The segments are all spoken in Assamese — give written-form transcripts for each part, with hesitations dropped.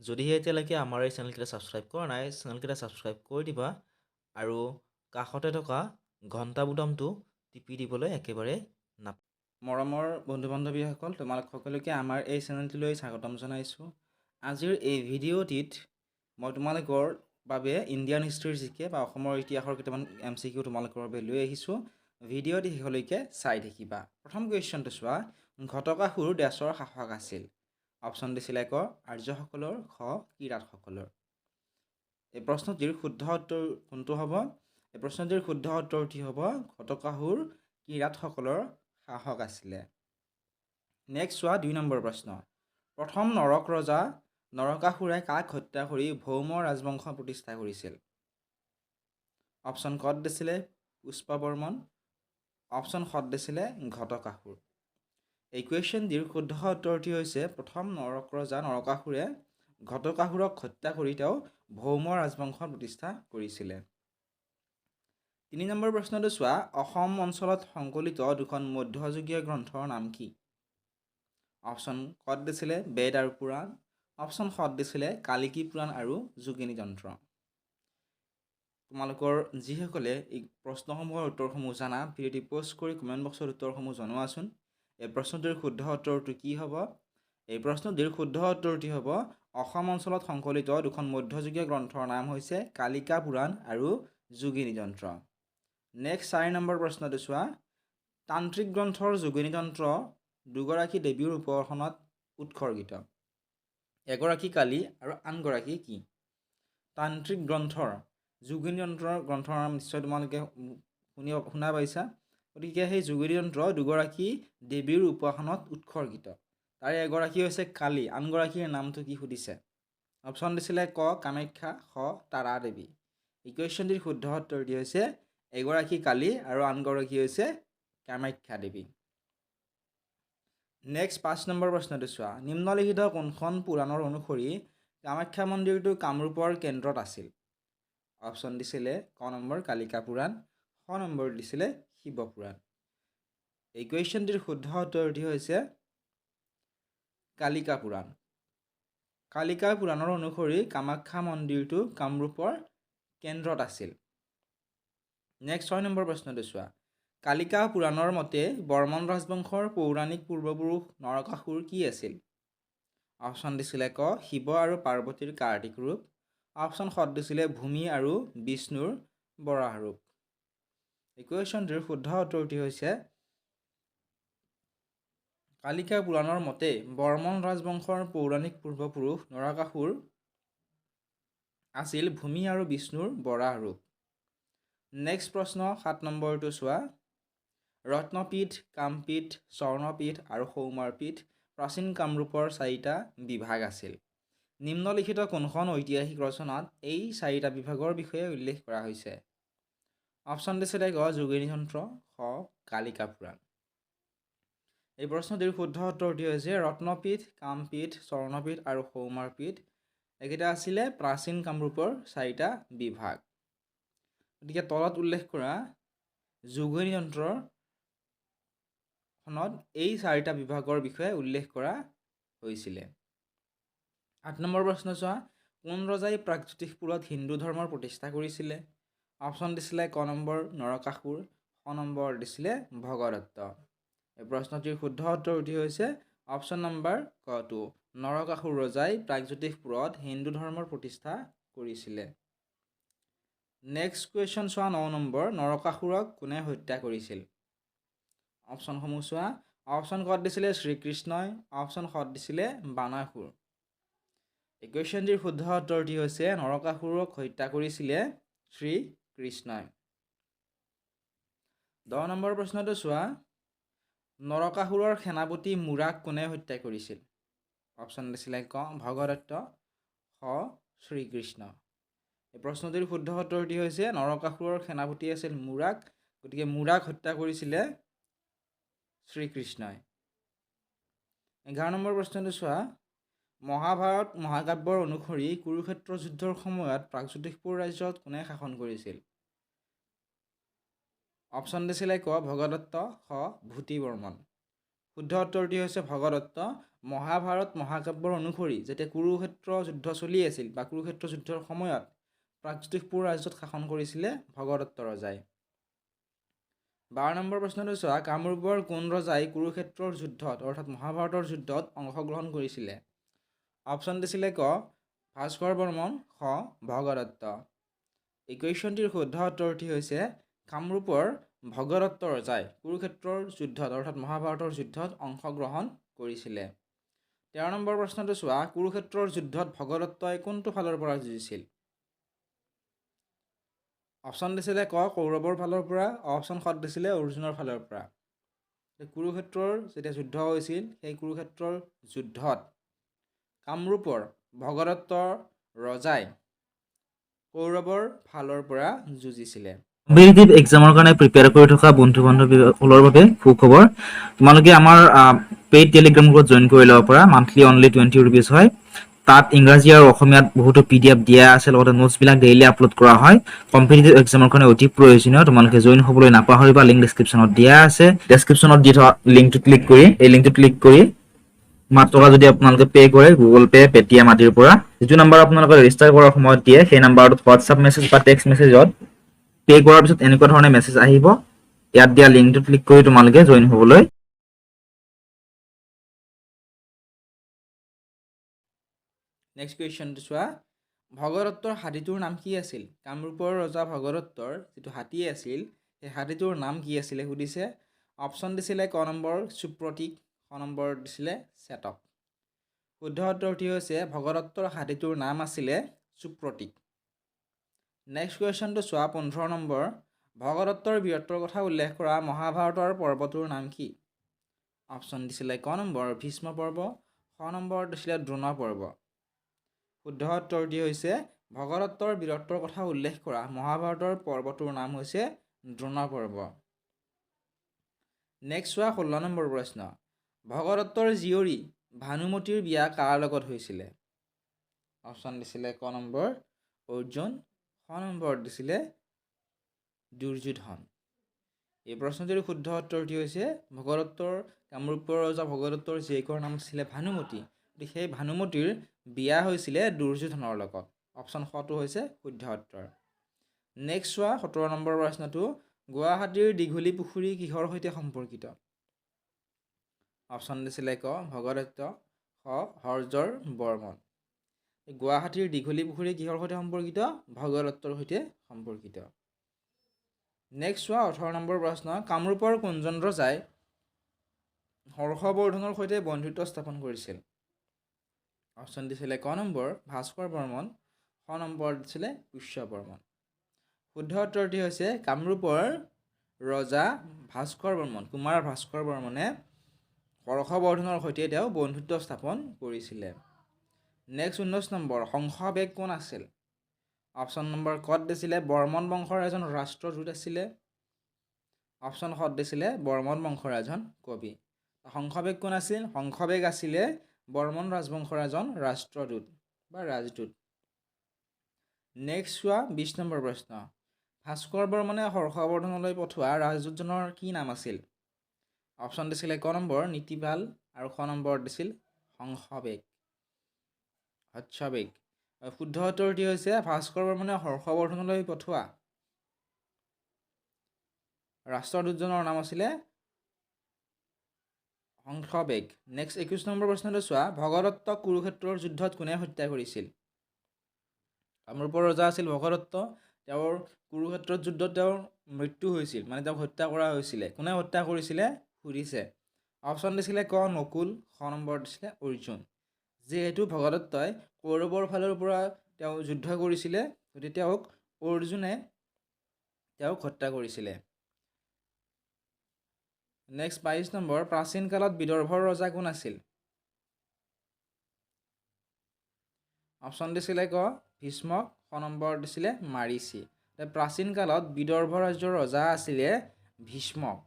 যদিহে এতিয়ালৈকে আমাৰ এই চেনেলকেইটা ছাবস্ক্ৰাইব কৰা নাই, চেনেলকেইটা ছাবস্ক্ৰাইব কৰি দিবা আৰু কাষতে থকা ঘণ্টা বুটামটো টিপি দিবলৈ একেবাৰে নাপ। মৰমৰ বন্ধু বান্ধৱীসকল, তোমালোক সকলোকে আমাৰ এই চেনেলটোলৈ স্বাগতম জনাইছোঁ। আজিৰ এই ভিডিঅ'টিত মই তোমালোকৰ বাবে ইণ্ডিয়ান হিষ্ট্ৰীৰ জিকে বা অসমৰ ইতিহাসৰ কেইটামান এমচিকিউ তোমালোকৰ বাবে লৈ আহিছোঁ। ভিডিঅ'টি শেষলৈকে চাই থাকিবা। প্ৰথম কুৱেশ্যনটো চোৱা, ঘটকাসুৰ দেশৰ শাসক আছিল। অপশ্যন দিছিলে ক আৰ্যসকলৰ, খ কিৰাটসকলৰ। এই প্ৰশ্নটিৰ শুদ্ধ উত্তৰ কোনটো হ'ব? এই প্ৰশ্নটিৰ শুদ্ধ উত্তৰটি হ'ব ঘটকাসুৰ কিৰাটসকলৰ শাসক আছিলে। নেক্সট চোৱা, 2 নম্বৰ প্ৰশ্ন, প্ৰথম নৰক ৰজা নৰকাসুৰে কাক হত্যা কৰি ভৌম ৰাজবংশ প্ৰতিষ্ঠা কৰিছিল? অপশ্যন কত দিছিলে পুষ্পবৰ্মন, অপশ্যন সত দিছিলে ঘটকাসুৰ। এই কুৱেশ্যনটিৰ শুদ্ধ উত্তৰটি হৈছে প্ৰথম নৰক ৰজা নৰকাসুৰে ঘটকাসুৰক হত্যা কৰি তেওঁ ভৌম ৰাজবংশ প্ৰতিষ্ঠা কৰিছিলে। 3 নম্বৰ প্ৰশ্নটো চোৱা, অসম অঞ্চলত সংকলিত দুখন মধ্যযুগীয় গ্ৰন্থৰ নাম কি? অপশ্যন কত দিছিলে বেদ আৰু পুৰাণ, অপশ্যন সত দিছিলে কালিকী পুৰাণ আৰু যোগিনী তন্ত্ৰ। তোমালোকৰ যিসকলে এই প্ৰশ্নসমূহৰ উত্তৰসমূহ জানা, ভিডিঅ'টি প'ষ্ট কৰি কমেণ্ট বক্সত উত্তৰসমূহ জনোৱাচোন। এই প্ৰশ্নটিৰ শুদ্ধ উত্তৰটো কি হ'ব? এই প্ৰশ্নটিৰ শুদ্ধ উত্তৰটি হ'ব অসম অঞ্চলত সংকলিত দুখন মধ্যযুগীয় গ্ৰন্থৰ নাম হৈছে কালিকা পুৰাণ আৰু যোগিনী তন্ত্ৰ। নেক্সট 4 নম্বৰ প্ৰশ্নটো চোৱা, তান্ত্ৰিক গ্ৰন্থৰ যোগিনী তন্ত্ৰ দুগৰাকী দেৱীৰ উপাসনাত উৎসৰ্গিত, এগৰাকী কালী আৰু আনগৰাকী কি? তান্ত্ৰিক গ্ৰন্থৰ যোগিনী তন্ত্ৰৰ গ্ৰন্থৰ নাম নিশ্চয় তোমালোকে শুনা পাইছা। গতিকে সেই যোগিনী তন্ত্ৰ দুগৰাকী দেৱীৰ উপাসনাত উৎসৰ্গিত, তাৰে এগৰাকী হৈছে কালী, আনগৰাকীৰ নামটো কি সুধিছে? অপশ্যন দিছিলে ক কামাখ্যা, খ তাৰা দেৱী। এই কুৱেশ্যনটিৰ শুদ্ধ উত্তৰটি হৈছে এগৰাকী কালী আৰু আনগৰাকী হৈছে কামাখ্যা দেৱী। নেক্সট 5 নম্বৰ প্ৰশ্নটো চোৱা, নিম্নলিখিত কোনখন পুৰাণৰ অনুসৰি কামাখ্যা মন্দিৰটো কামৰূপৰ কেন্দ্ৰত আছিল? অপশ্যন দিছিলে ক নম্বৰ কালিকা পুৰাণ, খ নম্বৰ দিছিলে শিৱ পুৰাণ। এই কুৱেশ্যনটিৰ শুদ্ধ উত্তৰটি হৈছে কালিকা পুৰাণ। কালিকা পুৰাণৰ অনুসৰি কামাখ্যা মন্দিৰটো কামৰূপৰ কেন্দ্ৰত আছিল। নেক্সট 6 নম্বৰ প্ৰশ্নটো চোৱা, কালিকা পুৰাণৰ মতে বৰ্মন ৰাজবংশৰ পৌৰাণিক পূৰ্বপুৰুষ নৰকাসুৰ কি আছিল? অপশ্যন দিছিলে ক শিৱ আৰু পাৰ্বতীৰ কাৰ্তিক ৰূপ, অপশ্যন সত দিছিলে ভূমি আৰু বিষ্ণুৰ বৰাহ ৰূপ। এই কুৱেশ্যনটিৰ শুদ্ধ উত্তৰটি হৈছে কালিকা পুৰাণৰ মতে বৰ্মন ৰাজবংশৰ পৌৰাণিক পূৰ্বপুৰুষ নৰকাসুৰ আছিল ভূমি আৰু বিষ্ণুৰ বৰাহ ৰূপ। নেক্সট প্ৰশ্ন 7 নম্বৰটো চোৱা, ৰত্নপীঠ, কামপীঠ, স্বৰ্ণপীঠ আৰু সৌমাৰপীঠ প্ৰাচীন কামৰূপৰ 4টা বিভাগ আছিল। নিম্নলিখিত কোনখন ঐতিহাসিক ৰচনাত এই 4টা বিভাগৰ বিষয়ে উল্লেখ কৰা হৈছে? অপশ্যন দিছিলে গ যোগিনী তন্ত্ৰ, খ কালিকা পুৰাণ। এই প্ৰশ্নটিৰ শুদ্ধ উত্তৰটি হৈছে ৰত্নপীঠ, কামপীঠ, স্বৰ্ণপীঠ আৰু সৌমাৰপীঠ এইকেইটা আছিলে প্ৰাচীন কামৰূপৰ 4টা বিভাগ। গতিকে তলত উল্লেখ কৰা যোগিনী তন্ত্ৰখনত এই 4টা বিভাগৰ বিষয়ে উল্লেখ কৰা হৈছিলে। 8 নম্বৰ প্ৰশ্ন চোৱা, কোন ৰজাই প্ৰাগজ্যোতিষপুৰত হিন্দু ধৰ্মৰ প্ৰতিষ্ঠা কৰিছিলে? অপশ্যন দিছিলে ক নম্বৰ নৰকাসুৰ, খ নম্বৰ দিছিলে ভগদত্ত। এই প্ৰশ্নটিৰ শুদ্ধ উত্তৰটি হৈছে অপশ্যন নম্বৰ কটো, নৰকাসুৰ ৰজাই প্ৰাগজ্যোতিষপুৰত হিন্দু ধৰ্মৰ প্ৰতিষ্ঠা কৰিছিলে। নেক্সট কুৱেশ্যন চোৱা, 9 নম্বৰ, নৰকাসুৰক কোনে হত্যা কৰিছিল? অপশ্যনসমূহ চোৱা, অপশ্যন কত দিছিলে শ্ৰীকৃষ্ণই, অপশ্যন সত দিছিলে বানাসুৰ। এই কুৱেশ্যনটিৰ শুদ্ধ উত্তৰটি হৈছে নৰকাসুৰক হত্যা কৰিছিলে শ্ৰীকৃষ্ণই। 10 নম্বৰ প্ৰশ্নটো চোৱা, নৰকাসুৰৰ সেনাপতি মূৰাক কোনে হত্যা কৰিছিল? অপশ্যন দিছিলে ক ভগদত্ত, খ শ্ৰীকৃষ্ণ। এই প্ৰশ্নটিৰ শুদ্ধ উত্তৰটি হৈছে নৰকাসুৰৰ সেনাপতি আছিল মূৰাক, গতিকে মূৰাক হত্যা কৰিছিলে শ্ৰীকৃষ্ণই। 11 নম্বৰ প্ৰশ্নটো চোৱা, মহাভাৰত মহাকাব্যৰ অনুসৰি কুৰুক্ষেত্ৰ যুদ্ধৰ সময়ত প্ৰাগজ্যোতিষপুৰ ৰাজ্যত কোনে শাসন কৰিছিল? অপশ্যন দিছিলে ক ভগদত্ত, খ ভূতি বৰ্মন। শুদ্ধ উত্তৰটি হৈছে ভগদত্ত। মহাভাৰত মহাকাব্যৰ অনুসৰি যেতিয়া কুৰুক্ষেত্ৰ যুদ্ধ চলি আছিল বা কুৰুক্ষেত্ৰ যুদ্ধৰ সময়ত প্ৰাগজ্যোতিষপুৰ ৰাজ্যত শাসন কৰিছিলে ভগদত্ত ৰজাই। 12 নম্বৰ প্ৰশ্নটো চোৱা, কামৰূপৰ কোন ৰজাই কুৰুক্ষেত্ৰৰ যুদ্ধত অৰ্থাৎ মহাভাৰতৰ যুদ্ধত অংশগ্ৰহণ কৰিছিলে? অপশ্যন দিছিলে ক ভাস্কৰ বৰ্মন, খ ভগদত্ত। এই কুৱেশ্যনটিৰ শুদ্ধ উত্তৰটি হৈছে কামৰূপৰ ভগদত্ত ৰজাই কুৰুক্ষেত্ৰৰ যুদ্ধত অৰ্থাৎ মহাভাৰতৰ যুদ্ধত অংশগ্ৰহণ কৰিছিলে। 13 নম্বৰ প্ৰশ্নটো চোৱা, কুৰুক্ষেত্ৰৰ যুদ্ধত ভগদত্তই কোনটো ফালৰ পৰা যুঁজিছিল? অপশ্যন দিছিলে ক কৌৰৱৰ ফালৰ পৰা, অপশ্যন খ দিছিলে অৰ্জুনৰ ফালৰ পৰা। কুৰুক্ষেত্ৰৰ যেতিয়া যুদ্ধ হৈছিল সেই কুৰুক্ষেত্ৰৰ যুদ্ধত কামৰূপৰ ভগদত্ত ৰজাই কৌৰৱৰ ফালৰ পৰা যুঁজিছিলে। কম্পিটিটিভ এক্সামৰ কাৰণে প্ৰিপেয়াৰ কৰি থকা বন্ধু বান্ধৱীসকলৰ বাবে সুখবৰ, তোমালোকে আমাৰ পেইড টেলিগ্ৰাম গ্ৰুপত জইন কৰি ল'ব পাৰা। মান্থলি অনলি 20 ৰুপিজ হয়। তাত ইংৰাজী আৰু অসমীয়াত বহুতো PDF দিয়া আছে, লগতে নোটছবিলাক ডেইলি আপলোড কৰা হয়। কম্পিটিটিভ এক্সামৰ কাৰণে অতি প্ৰয়োজনীয়, তোমালোকে জইন হ'বলৈ নাপাহৰিবা। লিংক ডিছক্ৰিপশ্যনত দিয়া আছে। ডেছক্ৰিপশ্যনত দি থকা লিংকটো ক্লিক কৰি, এই লিংকটো ক্লিক কৰি মাত্ৰ টকা যদি আপোনালোকে পে' কৰে গুগল পে', পে'টিএম আদিৰ পৰা, যিটো নাম্বাৰ আপোনালোকে ৰেজিষ্টাৰ কৰাৰ সময়ত দিয়ে সেই নাম্বাৰটোত হোৱাটছআপ মেছেজ বা টেক্সট মেছেজত পে' কৰাৰ পিছত এনেকুৱা ধৰণে মেছেজ আহিব। ইয়াত দিয়া লিংকটো ক্লিক কৰি তোমালোকে জইন হ'বলৈ নেক্সট কুৱেশ্যনটো চোৱা, ভগদত্তৰ হাতীটোৰ নাম কি আছিল? কামৰূপৰ ৰজা ভগদত্তৰ যিটো হাতী আছিল সেই হাতীটোৰ নাম কি আছিলে সুধিছে। অপশ্যন দিছিলে ক নম্বৰ সুপ্ৰতীক, খ নম্বৰ দিছিলে চেতক। শুদ্ধ উত্তৰটি হৈছে ভগদত্তৰ হাতীটোৰ নাম আছিলে সুপ্ৰতীক। নেক্সট কুৱেশ্যনটো চোৱা, 15 নম্বৰ, ভগদত্তৰ বীৰত্বৰ কথা উল্লেখ কৰা মহাভাৰতৰ পৰ্বটোৰ নাম কি? অপশ্যন দিছিলে ক নম্বৰ ভীষ্ম পৰ্ব, খ নম্বৰ দিছিলে দ্ৰোণ পৰ্ব। শুদ্ধ উত্তৰটি হৈছে ভগদত্তৰ বীৰত্বৰ কথা উল্লেখ কৰা মহাভাৰতৰ পৰ্বটোৰ নাম হৈছে দ্ৰোণ পৰ্ব। নেক্সট চোৱা 16 নম্বৰ প্ৰশ্ন, ভগদত্তৰ জীয়ৰী ভানুমতীৰ বিয়া কাৰ লগত হৈছিলে? অপশ্যন দিছিলে ক নম্বৰ অৰ্জুন, খ নম্বৰ দিছিলে দুৰ্যোধন। এই প্ৰশ্নটোৰ শুদ্ধ উত্তৰটি হৈছে ভগদত্তৰ কামৰূপৰ ৰজা ভগদত্তৰ জীয়েকৰ নাম আছিলে ভানুমতী, গতিকে সেই ভানুমতীৰ বিয়া হৈছিলে দুৰ্যোধনৰ লগত। অপশ্যন খটো হৈছে শুদ্ধ উত্তৰ। নেক্সট চোৱা 17 নম্বৰ প্ৰশ্নটো, গুৱাহাটীৰ দীঘলী পুখুৰী কিহৰ সৈতে সম্পৰ্কিত? অপশ্যন দিছিলে ক ভগদত্ত, খ হৰ্জৰ বৰ্মন। গুৱাহাটীৰ দীঘলী পুখুৰী কিহৰ সৈতে সম্পৰ্কিত? ভগদত্তৰ সৈতে সম্পৰ্কিত। নেক্সট চোৱা 18 নম্বৰ প্ৰশ্ন, কামৰূপৰ কোনজন ৰজাই হৰ্ষবৰ্ধনৰ সৈতে বন্ধুত্ব স্থাপন কৰিছিল? অপশ্যন দিছিলে ক নম্বৰ ভাস্কৰ বৰ্মন, খ নম্বৰ দিছিলে পুষ্য বৰ্মন। শুদ্ধ উত্তৰটি হৈছে কামৰূপৰ ৰজা ভাস্কৰ বৰ্মন, কুমাৰ ভাস্কৰ বৰ্মনে হৰ্ষবৰ্ধনৰ সৈতে তেওঁ বন্ধুত্ব স্থাপন কৰিছিলে। নেক্সট 19 নম্বৰ, হংসবেগ কোন আছিল? অপশ্যন নম্বৰ কত দিছিলে বৰ্মন বংশৰ এজন ৰাষ্ট্ৰদূত আছিলে, অপশ্যন খত দিছিলে বৰ্মন বংশৰ এজন কবি। হংসবেগ কোন আছিল? হংসবেগ আছিলে বৰ্মন ৰাজবংশৰ এজন ৰাষ্ট্ৰদূত বা ৰাজদূত। নেক্সট চোৱা 20 নম্বৰ প্ৰশ্ন, ভাস্কৰ বৰ্মনে হৰ্ষবৰ্ধনলৈ পঠোৱা ৰাজদূতজনৰ কি নাম আছিল? অপশ্যন দিছিলে ক নম্বৰ নীতিপাল আৰু খ নম্বৰ দিছিল হংসবেগ, হৰ্ষবেগ। শুদ্ধ উত্তৰটি হৈছে ভাস্কৰ বৰ্মনে হৰ্ষবৰ্ধনলৈ পঠোৱা ৰাষ্ট্ৰদূতজনৰ নাম আছিলে হংসবেগ। নেক্সট 21 নম্বৰ প্ৰশ্নটো চোৱা, ভগদত্তক কুৰুক্ষেত্ৰৰ যুদ্ধত কোনে হত্যা কৰিছিল? কামৰূপৰ ৰজা আছিল ভগদত্ত, তেওঁৰ কুৰুক্ষেত্ৰৰ যুদ্ধত তেওঁৰ মৃত্যু হৈছিল, মানে তেওঁক হত্যা কৰা হৈছিলে। কোনে হত্যা কৰিছিলে সুধিছে। অপশ্যন দিছিলে ক নকুল, খ নম্বৰ দিছিলে অৰ্জুন। যিহেতু ভগদত্তই কৌৰৱৰ ফালৰ পৰা তেওঁ যুদ্ধ কৰিছিলে, গতিকে তেওঁক অৰ্জুনে তেওঁক হত্যা কৰিছিলে। নেক্সট 22 নম্বৰ, প্ৰাচীন কালত বিদৰ্ভৰ ৰজা কোন আছিল? অপশ্যন দিছিলে ক ভীষ্মক, খ নম্বৰ দিছিলে মাৰিচি। প্ৰাচীন কালত বিদৰ্ভ ৰাজ্যৰ ৰজা আছিলে ভীষ্মক।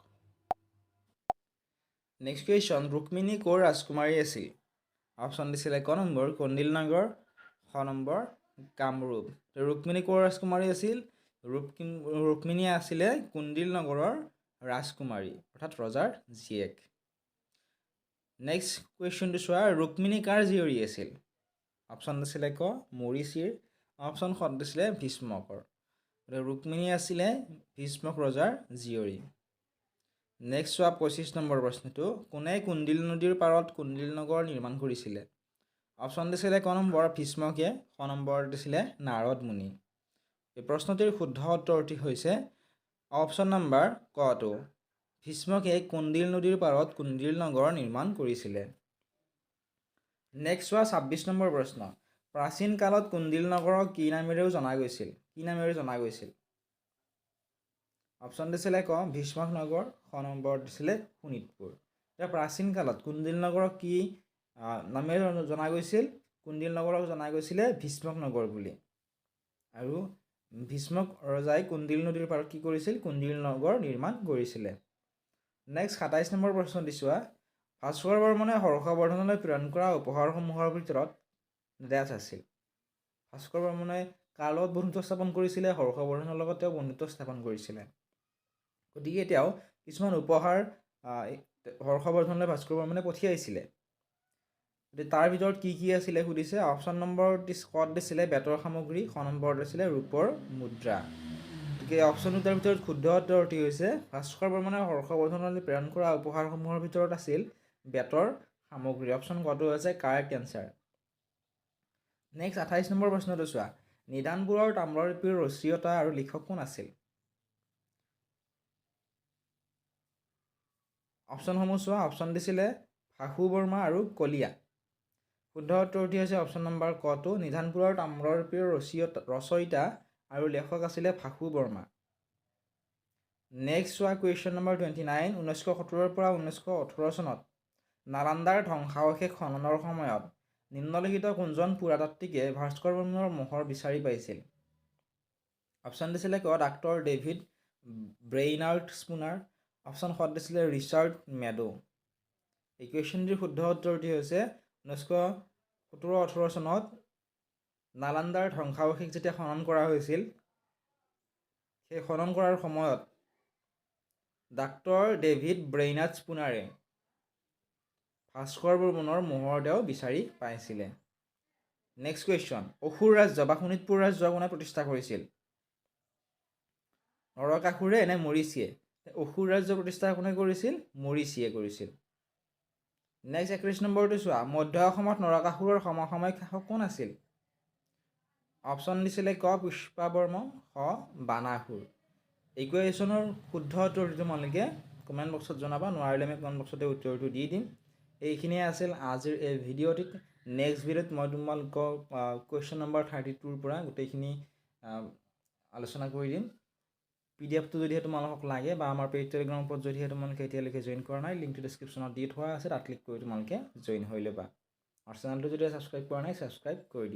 নেক্সট কুৱেশ্যন, ৰুক্মিণী ক'ৰ ৰাজকুমাৰী আছিল? অপশ্যন দিছিলে ক নম্বৰ কণ্ডিল নগৰ, খ নম্বৰ কামৰূপ। ৰুক্মিণী ক'ৰ ৰাজকুমাৰী আছিল? ৰুক্মিণী আছিলে কুণ্ডিল নগৰৰ ৰাজকুমাৰী, অৰ্থাৎ ৰজাৰ জীয়েক। নেক্সট কুৱেশ্যনটো চোৱা, ৰুক্মিণী কাৰ জীয়ৰী আছিল? অপশ্যন দিছিলে ক মৰীচিৰ, অপশ্যন খ দিছিলে ভীষ্মকৰ। গতিকে ৰুক্মিণী আছিলে ভীষ্মক ৰজাৰ জীয়ৰী। নেক্সট চোৱা, 25 নম্বৰ প্ৰশ্নটো, কোনে কুণ্ডিল নদীৰ পাৰত কুণ্ডিল নগৰ নিৰ্মাণ কৰিছিলে? অপশ্যন দিছিলে ক নম্বৰ ভীষ্মকে, খ নম্বৰ দিছিলে নাৰদ মুনি। এই প্ৰশ্নটিৰ শুদ্ধ উত্তৰটি হৈছে অপশ্যন নম্বৰ কটো, ভীষ্মকে কুণ্ডিল নদীৰ পাৰত কুণ্ডিল নগৰ নিৰ্মাণ কৰিছিলে। নেক্সট চোৱা, 26 নম্বৰ প্ৰশ্ন, প্ৰাচীন কালত কুণ্ডিল নগৰক কি নামেৰেও জনা গৈছিল? কি নামেৰে জনা গৈছিল? অপশ্যন দিছিলে ক ভীষ্মক নগৰ, খ নম্বৰ দিছিলে শোণিতপুৰ। এতিয়া প্ৰাচীন কালত কুণ্ডিল নগৰক কি নামেৰে জনা গৈছিল? কুণ্ডিল নগৰক জনা গৈছিলে ভীষ্মক নগৰ বুলি। আৰু ভীষ্মক ৰজাই কুণ্ডিল নদীৰ পাৰত কি কৰিছিল? কুণ্ডিল নগৰ নিৰ্মাণ কৰিছিলে। নেক্সট 27 নম্বৰ প্ৰশ্ন দিছোৱা, ভাস্কৰ বৰ্মনে হৰ্ষবৰ্ধনলৈ প্ৰেৰণ কৰা উপহাৰসমূহৰ ভিতৰত ডেছ আছিল। ভাস্কৰ বৰ্মনে কাৰ লগত বন্ধুত্ব স্থাপন কৰিছিলে? হৰ্ষবৰ্ধনৰ লগত তেওঁ বন্ধুত্ব স্থাপন কৰিছিলে। গতিকে তেওঁ কিছুমান উপহাৰ হৰ্ষবৰ্ধনলৈ ভাস্কৰ বৰ্মনে পঠিয়াইছিলে। গতিকে তাৰ ভিতৰত কি কি আছিলে সুধিছে। অপশ্যন নম্বৰ কত দিছিলে বেতৰ সামগ্ৰী, খ নম্বৰত দিছিলে ৰূপৰ মুদ্ৰা। গতিকে অপশ্যন দুটাৰ ভিতৰত শুদ্ধ উত্তৰটি হৈছে ভাস্কৰ বৰ্মনে হৰ্ষবৰ্ধনলৈ প্ৰেৰণ কৰা উপহাৰসমূহৰ ভিতৰত আছিল বেতৰ সামগ্ৰী। অপশ্যন কটো হৈছে কাৰেক্ট এনচাৰ। নেক্সট 28 নম্বৰ প্ৰশ্নটো চোৱা, নিদানপুৰৰ তাম্ৰলিপিৰ ৰচয়িতা আৰু লিখক কোন আছিল? অপশ্যনসমূহ চোৱা, অপশ্যন দিছিলে ভাসু বৰ্মা আৰু কলীয়া। শুদ্ধ উত্তৰটি হৈছে অপশ্যন নম্বৰ কটো, নিধানপুৰৰ তাম্ৰলিপিৰ ৰচয়িতা আৰু লেখক আছিলে ভাসু বৰ্মা। নেক্সট চোৱা, কুৱেশ্যন নম্বৰ 29, 1917ৰ পৰা 1918 চনত নালান্দাৰ ধ্বংসাৱশেষ খননৰ সময়ত নিম্নলিখিত কোনজন পুৰাতাত্ত্বিকে ভাস্কৰ বৰ্মনৰ মোহৰ বিচাৰি পাইছিল? অপশ্যন দিছিলে ক ডাক্তৰ ডেভিড ব্ৰেইনাৰ্ড স্পুনাৰ, অপশ্যন খ দিছিলে ৰিচাৰ্ড মেডো। এই কুৱেশ্যনটিৰ শুদ্ধ উত্তৰটি হৈছে 1917-18 চনত নালান্দাৰ ধ্বংসাৱশেষ যেতিয়া খনন কৰা হৈছিল, সেই খনন কৰাৰ সময়ত ডাক্তৰ ডেভিড ব্ৰেইনাৰ্ড স্পুনাৰে ভাস্কৰ বৰ্মনৰ মোহৰ তেওঁ বিচাৰি পাইছিলে। নেক্সট কুৱেশ্যন, অসুৰ ৰাজ্য বা শোণিতপুৰ ৰাজ্য কোনে প্ৰতিষ্ঠা কৰিছিল? নৰকাসুৰে নে মৰীচিয়ে? অসুৰ ৰাজ্য প্ৰতিষ্ঠা কোনে কৰিছিল? মৰীচিয়ে কৰিছিল। নেক্সট 31 নম্বৰটো চোৱা, মধ্য অসমত নৰকাসুৰৰ সমসাময়িক শাসক কোন আছিল? অপশ্যন দিছিলে ক পুষ্পা বৰ্মন, খ বানাসুৰ। এই কুৱেশ্যনৰ শুদ্ধ উত্তৰটো তোমালোকে কমেণ্ট বক্সত জনাবা, নোৱাৰিলে আমি কমেণ্ট বক্সতে উত্তৰটো দি দিম। এইখিনিয়ে আছিল আজিৰ এই ভিডিঅ'টিত। নেক্সট ভিডিঅ'ত মই তোমালোকক কুৱেশ্যন নম্বৰ 32ৰ পৰা গোটেইখিনি আলোচনা কৰি দিম। পিডিএফটো যদিহে তোমালোকক লাগে বা আমাৰ পেইড টেলিগ্ৰাম গ্ৰুপত যদিহে তোমালোকে এতিয়ালৈকে জইন কৰা নাই, লিংকটো ডিছক্ৰিপশ্যনত দি থোৱা আছে, তাত ক্লিক কৰি তোমালোকে জইন হৈ ল'বা। আৰু চেনেলটো যদি ছাবস্ক্ৰাইব কৰা নাই, ছাবস্ক্ৰাইব কৰি দিবা।